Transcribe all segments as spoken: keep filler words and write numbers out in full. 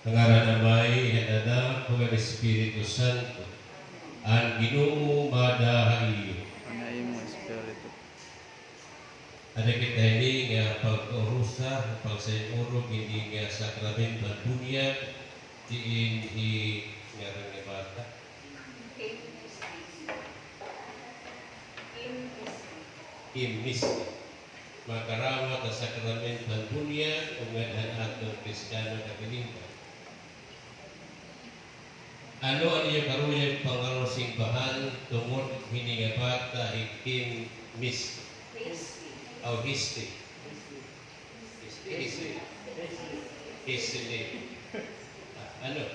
Ha ngaran han Amay, han Anak, ug han Espiritu Santo. An Ginoo mada ha iyo. An imo espiritu. Ada kita hini nga pagkaurusa, pagsaymurog hini nga sakramento han bunyag, diin hi ngaran nga bata. Immis. Makarawat han sakramento han bunyag, ug ngan han aton Kristiyano nga katilingban. Ano an iyo karuyag pangaron simbahan tungod hini nga bata hi Kim Mis-, aw, Histi? Histi. Histi. Histi. Ah, ano?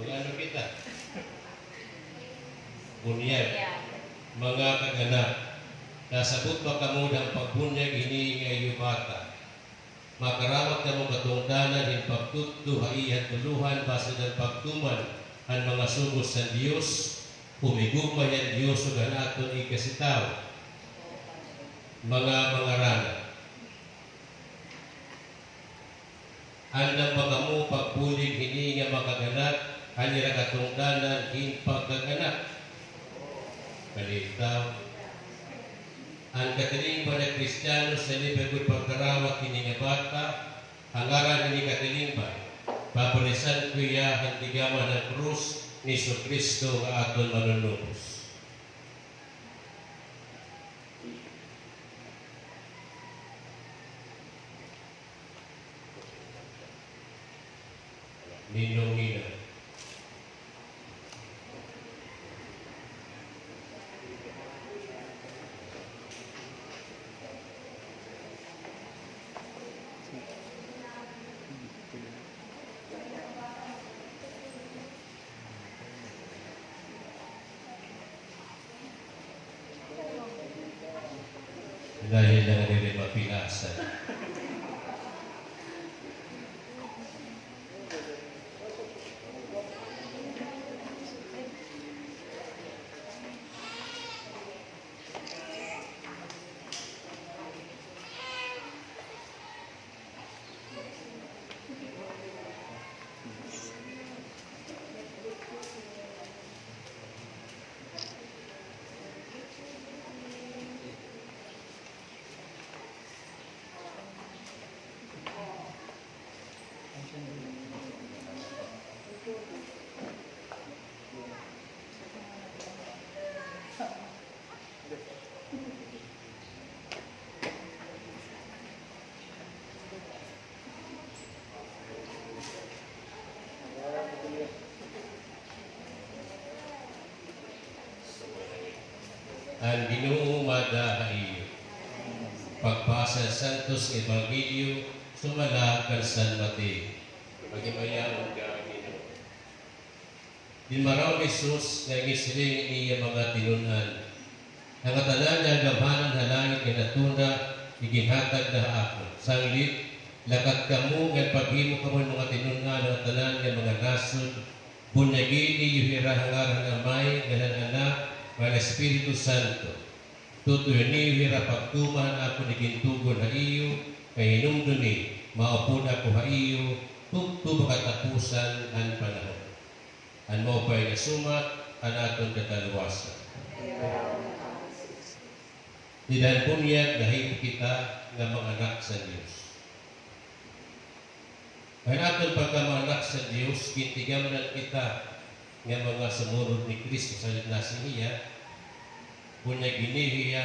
Mag-ano kita? Bunyag. Mga kag-anak, nasabot ba kamo nga an pagbunyag hini nga iyo bata, makarawat kamo katungdanan hin pagtutdo ha iya han tulohan basin han pagtuman han mga sugo san Dios, humigugma hiya han Dios ug han aton ikasitawo. Mga mangarana. Andam ba kamo pagbulig hini nga mga kag-anak han ira katungdanan hin pagkag-anak? Kalitaw. An katilingban nga Kristiyano sa libre gud pagkarawat hini nga bata, ha ngaran hini katilingban, pabulisan ko hiya han tigaman han krus ni Jesucristo nga aton Manunubos. Ninong-ninang. Dahil lang diri mapinasan. An Ginoo mada ha iyo. Pagbasa han Santos nga Ebanghelyo sumala kan San Mateo. Paghimayaon ka, Ginoo. Dinmaraw ni Jesus nga ginsiling an iya mga tinun-an, "An ngatanan nga kagamhanan ha langit ngan ha tuna iginhatag na ha akon. Sanglit, lakat kamo ngan paghimo kamo hin mga tinun-an han ngatanan nga mga nasod. Bunyagi niyo hira ha ngaran han Amay, ngan han Anak, ngan han Espiritu Santo. Tutoyi niyo hira pagtuman han akon igintugon ha iyo, kay hinumdumi, maupod ako ha iyo, tubtob ha katapusan han panahon." An maupay nga sumat han aton kataluwasan. Dida han bunyag nahimo kita nga mga anak san Dios. An aton pagkamaanak san Dios, gintigamnan kita nga mga sumurod ni Cristo, salit nasiring hiya, bunyagi niyo hiya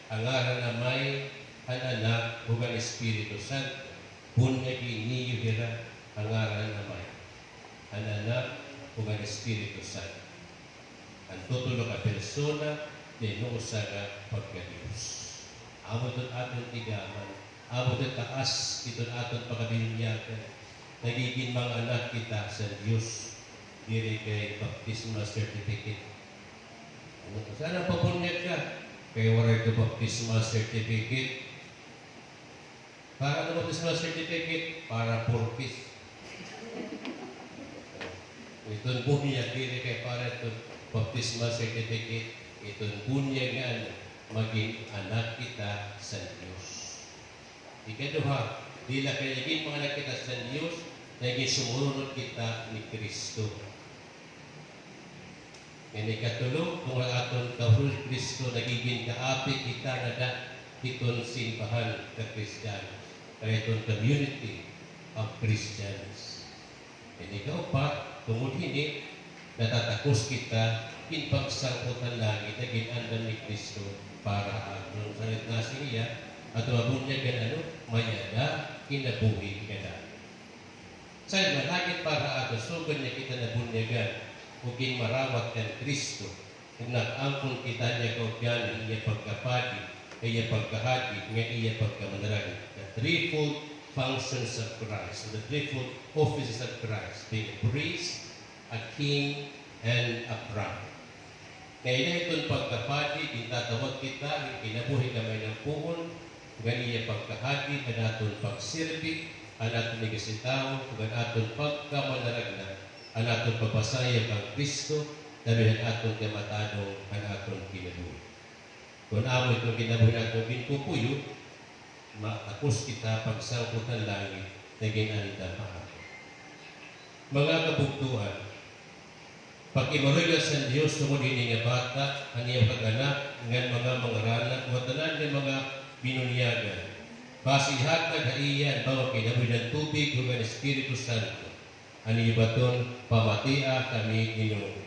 ha ngaran han Amay, han Anak, ug han Espiritu Santo. Bunyagi niyo hira ha ngaran han Amay, han Anak, ug han Espiritu Santo. An tutulo ka persona, diin usa nga pagka-Dios. Amo iton aton tigaman, amo iton taas iton aton pagkabinunyagan. Nagigin mga anak kita san Dios. Diri kay baptismal certificate. Ano to? Sana pabunyag ka. Kay waray to baptismal certificate. Para ano baptismal certificate? Para purpose. Iton bunyag, diri kay para iton baptismal certificate. Iton bunyag nga ano, magin anak kita san Dios. Ikaduha, diri la kay nagin mga anak kita san Dios, Nagin sumurunod kita ni Cristo. Ini katulo, tungod aton kauhon ni Cristo, nagigin kaapi kita ngada hiton simbahan ka Kristiyanos, kay hiton community of Christians. Ini kaupat, tungod hini, natatakos kita hin pagsangpot han langit nga gin-andam ni Cristo para ha aton. Salit nasiring hiya, aton mabunyagan, ano, may-ada kinabuhi ngada. Salit man, hagit para ha aton, sugad nga kita nabunyagan o ginmarawat kan Cristo, ug nag-angkon kita niya kaugalingon, iya pagkapadi, iya pagkahadi, nga iya pagkamanaragna. The threefold functions of Christ, the threefold offices of Christ, being a priest, a king, and a prophet. Kay hiton pagkapadi, gintatawag kita hin kinabuhi nga mahinampuon, ug an iya pagkahadi, an aton pagsirbi han aton igisitawo, ug an aton pagkamanaragna, an aton pagpasaylo kan Cristo, labi han aton kamatanon han aton kinabuhi. Kon amo iton kinabuhi nga aton ginpupuyo, matakos kita pagsangpot han langit nga gin-andam ha aton. Mga kabugtoan, pakimaruy-an san Dios tungod hini nga bata, an iya makag-anak, ngan mga mangaranag, ug an tanan nga mga binunyagan. Basi ihatag ha iya an bag-o nga kinabuhi han tubig ug han Espiritu Santo. An iyo baton, pamatia kami, Ginoo.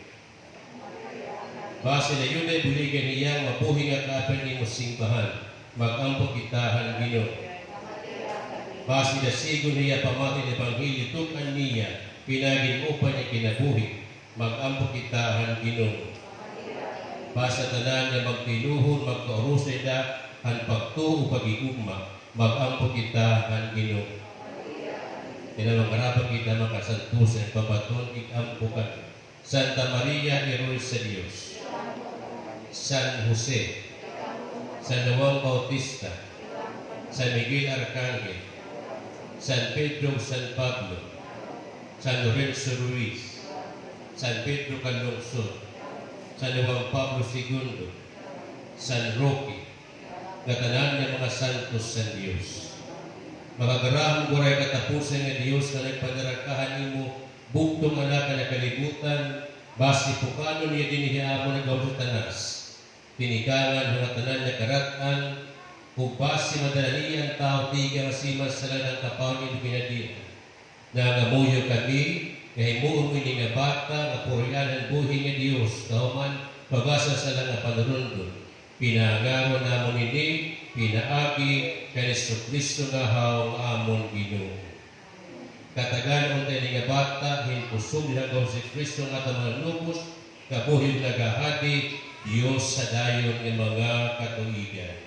Basi dayon buligan hiya nga mabuhi nga kaapi han imo simbahan, mag-ampo kita han Ginoo. Basi dasigon hiya pamati han ebanghelyo, tug-an niya, pinaagi hin maupay nga kinabuhi, mag-ampo kita han Ginoo. Basi an tanan nga magtinuhon, magkaurusa dida han pagtuo ug paghigugma, mag-ampo kita han Ginoo. Kay mangaraba kita, makasantos nga pagbaton, ig-ampo kami. Santa Maria, Iroy sa Dios. San Jose. San Juan Bautista. San Miguel Arcangel. San Pedro, San Pablo. San Lorenzo Ruiz. San Pedro Calungsod. San Juan Pablo Segundo. San Roque. Ngatanan nga mga santos san Dios. Makagarahum, guro, katapusan nga Dios, nga nagpadarakahan imo bugtong Anak ha kalibutan, basi pukanon niya dinhi ha amon nga gahom Satanas, tinikangan ha ngatanan nga karat-an, ug basi madala niya an tawo tikang ha siman sa lanan kapaon imo ginhadian. Nangamuyo kami nga himuon mo ini nga bata nga purian han buhi nga Dios, kahuman pag-asa sa lanan nga panurundon. Pinangaro namon ini pinaagi kan Jesucristo nga Haw nga amon Ginoo. Katagan unta ini nga bata hin kusog dinhi ha gahom ni Jesucristo nga aton Manlubos, kabuhi ug naghahadi, Dios sa dayon nga mga katuigan.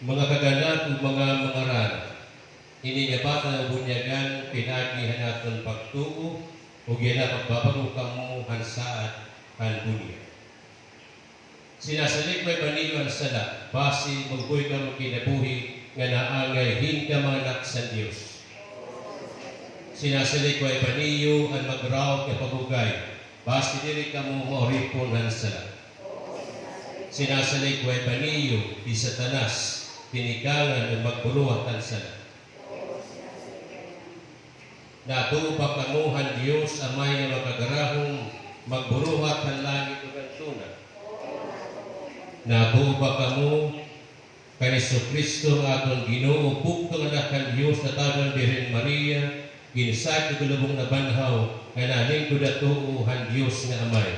Mga kag-anak ug mga mangaranag, ini nga bata nga bunyagan pinaagi han aton pagtuo, ug yana magbabag-o kamo han saad han bunyag. Sinasalikway ba niyo an sala, basi magbuhi kamo hin kinabuhi nga naangay hin kamaanak san Dios? Sinasalikway ba niyo an magraot nga pag-ugay, basi diri kamo mauripon han sala? Sinasalikway ba niyo hi Satanas, tinikangan nga magburuhat han sala? Natuo ba kamo han Dios Amay nga Makagarahum, magburuhat han langit ug han tuna? Natuo ba kamo kan Jesucristo nga aton Ginoo, bugtong Anak han Dios, natawdan han Birhen Maria, ginsakit ug lubong nabanhaw, nga nalingkod ha tuo han Dios nga Amay?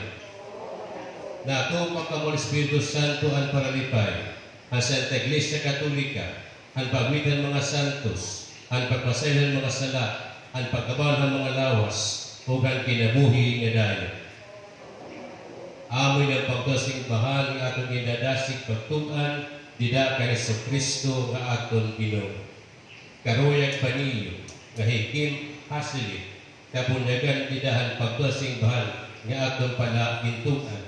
Natuo ba kamo han Espiritu Santo, an Paralipay, an Santa Iglesia Katolika, an pagwit han mga santos, an pagpasaylo han mga sala, an pagkabanhaw han mga lawas, ug an kinabuhi nga dayon? Amo ini an pagtuo han simbahan nga aton gindadasig pagtug-an dida kan Jesucristo nga aton Ginoo. Karuyag ba niyo nga hi Kim Haselit kabunyagan dida han pagtuo han simbahan nga aton pala gintug-an?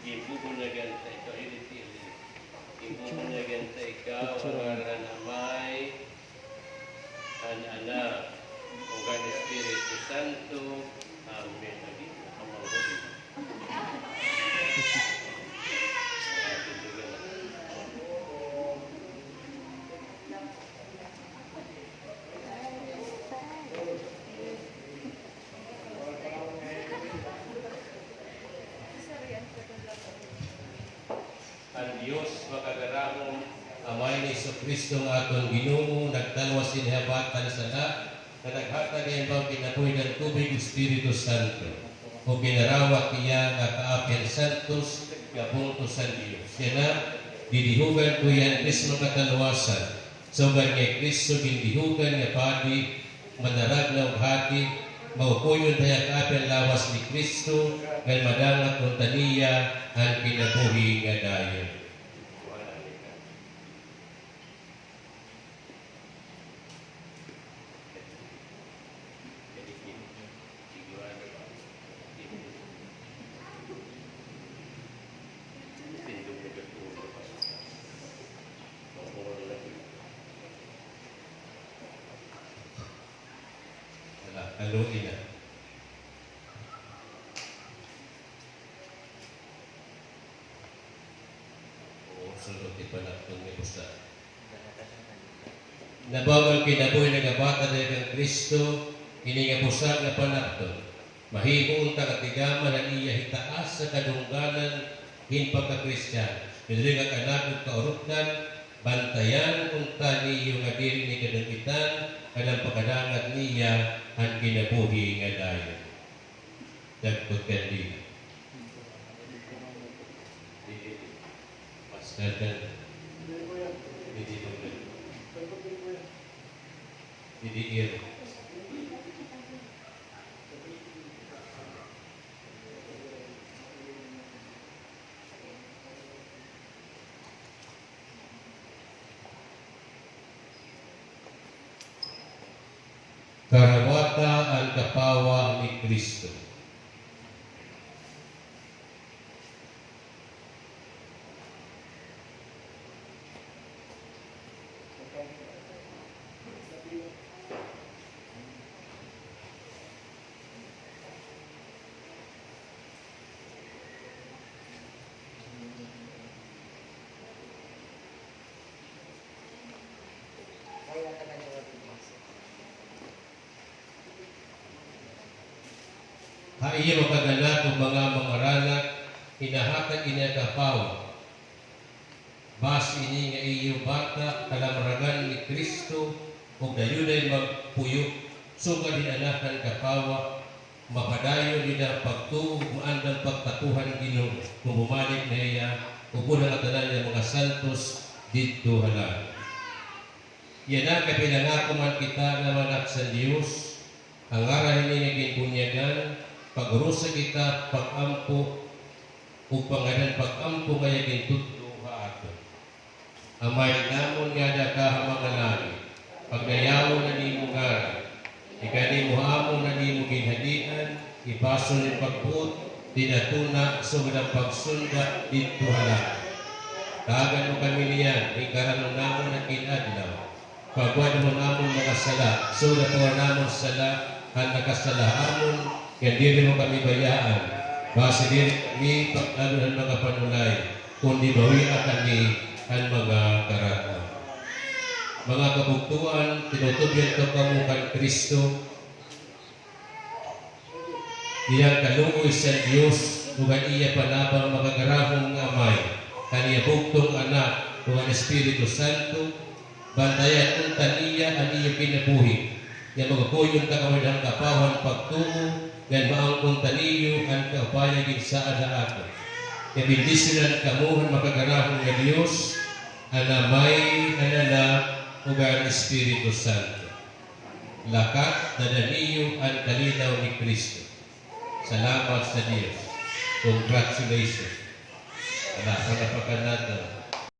Ginbubunyagan ta ikaw, hiliti, hiliti. Ginbubunyagan ta ikaw, ha ngaran han Amay, han Anak, ug han Espiritu Santo. Amen. Lagi, nakamangod. An Dios makagarahom, Amay ni Jesucristo nga aton Ginoo, nagtalwas hini ha bata nga sala, nga naghatag hiya hin bag-o nga kinabuhi han Tubig, Espiritu Santo, ug ginarawat hiya nga kaapihan santos nga bungto san Dios. Yana, didihugan ko hiya han mismong katalwasan. Sugad nga hi Cristo gindihugan nga padi, manaragna ug hati, makukuyon ta hiya kaapihan lawas ni Cristo, ngan madangat unta niya an kinabuhi nga dayon. Hala, kaluoy na. Oo, sulod ti panapton nga busa. Nabaw an kinabuhi, nagabata dayon kan Cristo, ini nga busa nga panapton. Mahimo unta katigaman an iya hitaas nga kadungganan hin pagka-Kristiyan. Diri nga kalag ug kaurupdan, bantayan unta niyo nga diri ni kadunggitan, ngan an pagkadangat niya an kinabuhi nga dayon. Dagkot kandila. Pastor kan. Didi, Didi, Didi, Didi. Karawata an kapawa ni Cristo. Ha iya makag-anak ug mga mangaranak, hinahatag ini nga kapawa. Basi ini nga iyo bata, kalamragan ni Cristo, ug dayon ay magpuyo, sugad hin Anak han kapawa, mapadayon ini an pagtuo, ug maandam pagtapuhan Ginoo, kon bumalik na hiya, ug una ngatanan nga mga santos didto ha langit. Yana kay pinangako man kita nga mga anak san Dios, ha ngaran hini nga ginbunyagan, pag-urosa kita pag-ampo, ug pangayuan pag-ampo nga iya gintutdo ha aton. Amay namon nga ada ka ha mga langit, pagdayawon an imo ngaran, ikanhi mo ha amon an imo ginhadian, ipaso an imo pagbuot, dinhi ha tuna, sugad han pagsunda didto ha langit. Tagan mo kami niyan, ha karan-on namon nga kin-adlaw. Pagwad mo an amon mga sala, sugad nga pagwad namon han sala han nakasala ha amon, ngan diri mo kami bayaan, basi diri kami pag-alon han mga panulay, kundi bawia kami han mga karat-an. Mga kabugtoan, tinutubyan ko kamo kan Cristo, Dida an kaluoy san Dios, ug an iya panabang makagarahom nga Amay, an iya bugtong Anak, ug an Espiritu Santo, bantayan unta niya an iyo kinabuhi, nga magkukuyon unta kamo han kapawa han pagtuo, ngan maangkon unta niyo an kaupaya ginsaad ha aton. Nga bendisyonan kamo han makagarahom nga Dios, an Amay, an Anak, ug an Espiritu Santo. Lakat, dad-a niyo an kalinaw ni Cristo. Salamat sa Dios. Congratulations. Ala, palapakan naton.